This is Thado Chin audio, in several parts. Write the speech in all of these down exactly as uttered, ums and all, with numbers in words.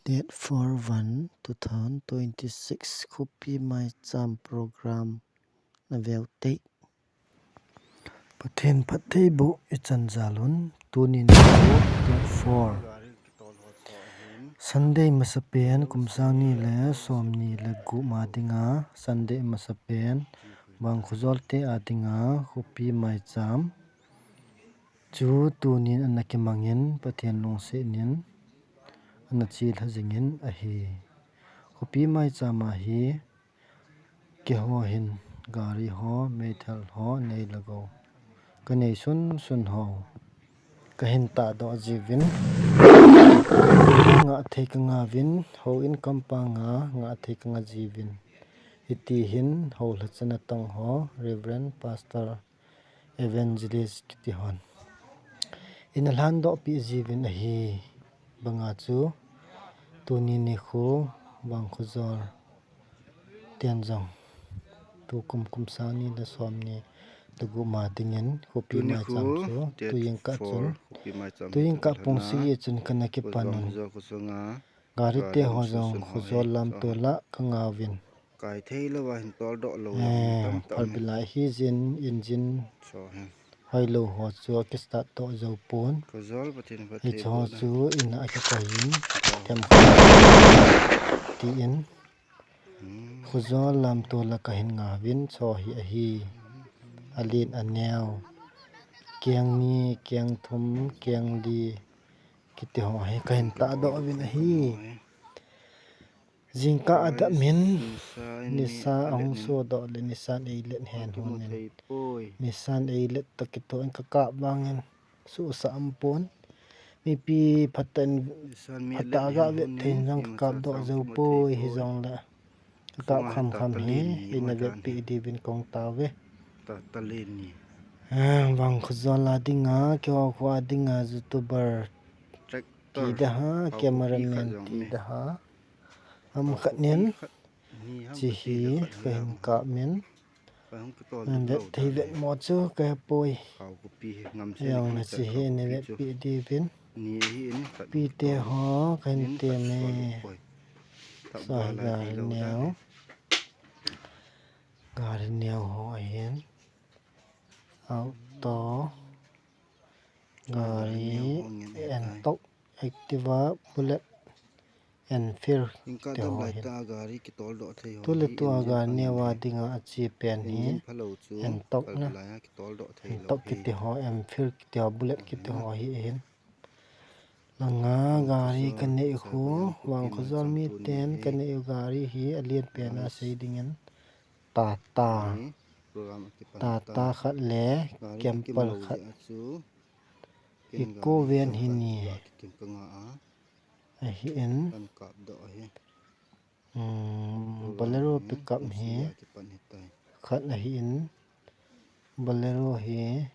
Date four one two thousand twenty-six, Khopi Maicham program na veu tei. Pathen phattheiboh ichan jalun, tunin date four, Sunday masapen, kum sang ni le som ni le gup ma dinga, Sunday masapen, Vangkhojol te a dinga, Khopi Maicham chu tunin ana kimangin, Pathen lungsetnin ana chelha jingin ahi. Khopi Maicham a hi keiho hin gari ho, meithal ho, nei le gou kanei sunsun ho kahin tahdoh jiuvin, ngah thei kanga uvin, houin compound a ngah thei kanga jiuvin. Hiti hin houlhachan atong ho, Reverend, Pastor, Evangelist kiti hon eina lhandoh peh jiuvin ahi. Banga chu tuni nikho Vangkhojol ten jong tukum kum sang ni le som ni le gup ma dingin Khopi Maicham chu tujingkah chun, tujingkah pung sagi chun kana kipan un. Gari te ho jong Khojol lamtol a kanga uvin. Kai thei louva hin toldoh lou, eh, tam tam. Phalbi lai hijin, engine hoilou ho chu akistart doh jou pon. Hiche ho chu in a akikoi in, tem khat tin. Khojol lamtol a kahin nga uvin, chu hi ahi. Alen aneo, keng ni, keng thum, keng li kiti ho hi kahin tahdoh uvin ahi. Jingkah adap min, nisa ahung sodoh le nisan eilet hen honin. Nisan eilet toh kitoh in kakap vangin suhsah umpon. Mipi phatah in, phatah a gavet thei in jong kakap doh jou poi, hijongle kakap kham kham hi eina vetpeh diuvin kahung taove. Vangkhojol a dinga, keiho kho a dinga YouTuber ti daha, cameraman ti daha, ham khat nin, hiche hi kahin kap min. Vet thei vetmo chu kahepoi. Hijongle hiche hi eina vetpeh diuvin. Pite ho kahin teme. Chu hi gari neo. Gari neo ho ahin. Auto. Gari, Ntok, Activa, Bullet, Enfield ti ho ahin. Tuletua gari neo a dinga ache pen hi Ntok na. Ntok kiti ho, Enfield kiti ho, Bullet kiti ho hi ahin. Langa gari kanei khu, Vangkhojol miten kanei u gari hi alen pen a sei dingin Tata, Tata khat le Camper khat, eco van hi ni ahin, Bolero pickup hi khat ahin, Bolero hi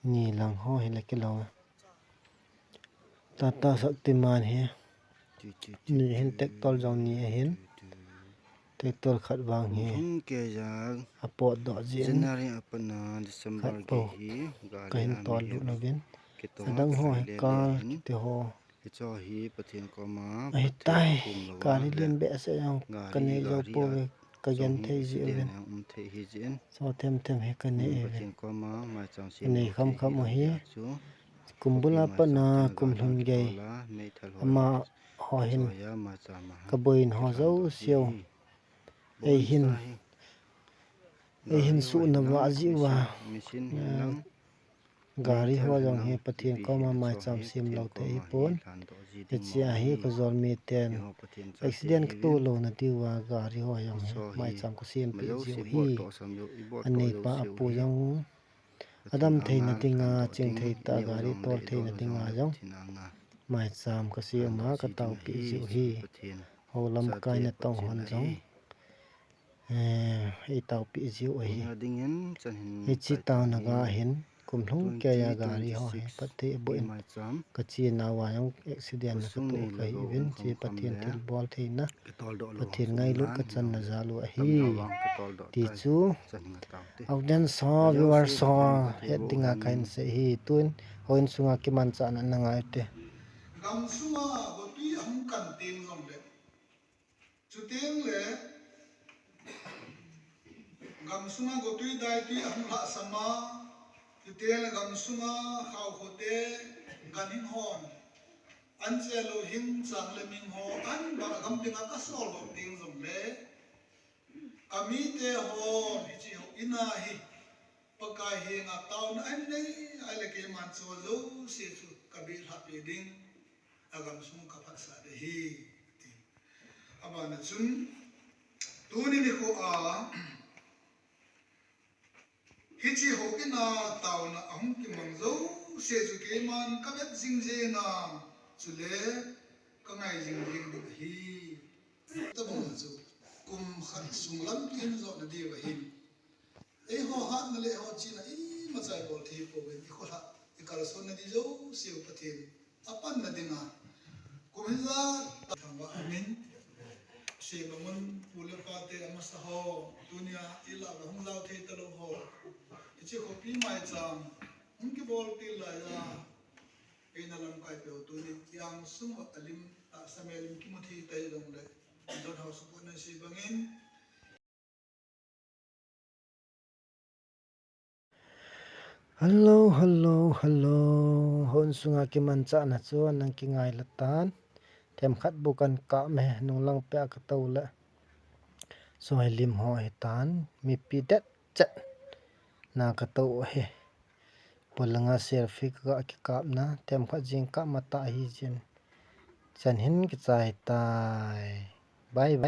ni lang ho hile kilou. Tata Shaktiman hi ni ahin, tractor jong ni ahin. Tractor khat vang hi apotdoh jin, khat bou kahin tollut uvin. Adang ho hi car kiti ho ahitai. Gari len behseh jong kanei jou pouve, kagenthei jiuvin. Chu themthem hi kanei uve. Kanei khamkham u hi. Kum bula patna kum lhun gei amaho hin kaboina ho jouseu eihin, eihin suhna vah jeh uva, gari ho jong hi Pathen koma maicham semlou thei hipon. Hichea hi Khojol miten accident kitoh louna diuva gari ho jong hi maicham kasempeh jiu hi. Aneipa apu jong adam theina dinga, chingthei tah a gari tol theina dinga jong maicham kasem a kataopeh jiu hi. Hou lamkai natong hon jong eitaopeh jiu ahi. Hiche taona ga hin kum lhung keiya gari ho hi phatthei aboh in, kachenauva jong accident na katoh kahiuvin, hiche Pathen thilbol theina, Pathen ngailut kachanna jal u ahi. Tichu audience ho, viewers ho het dinga kahin sei hi. Tun houin sunga kimanchahna nangai ute. Gamsunga gotwi ahung kan teng jongle, chuteng le gamsunga gotwi daitwi ahung lhahsam a, chuteng le gamsunga khaokhote, ganhing hon, anche lou hing chang le ming ho, anba gam dinga kasol lou teng jongle, kamite hon hiche houin a hi Pakai henga taona anei, ahile keiman chu jouse chu kabeh lhah peh ding, agamsung kaphatsah ding ahi, ati. Abana chun, tuni nikho a, hiche houin a taona ahung kimang jouse chu keiman kavet jing jeng a, chule kangai jing jeng ding ahi. Tabang chu kum khat sung lampi in jotna diu ahin, eiho hatna le eiho chihna imacha ibol thei pouvin, ikholhah, ikalsonna di jouseu Pathen apanna dinga kum hijat thangvah amin. Seibang un pu le pate amasa ho, tunia ilah le hung jao thei talou ho, hiche khopi maicham hung kibolpi laiya, eina lamkai peh u tuni kiang sung uva alim, tahsa mel in kimu thei ta jongle, John House Support na sei bangin. Hello, hello, hello. Houin sunga kimanchahna chu nang kingai le tan. Themkhat bu kan kap e, nunglang peh a katou le. Soi lim ho hitan, mipi det chet na katou hi. Polanga selfie ka kikapna, themkhat jing kap matah hijin. Chan hin kichai tai. Bye bye.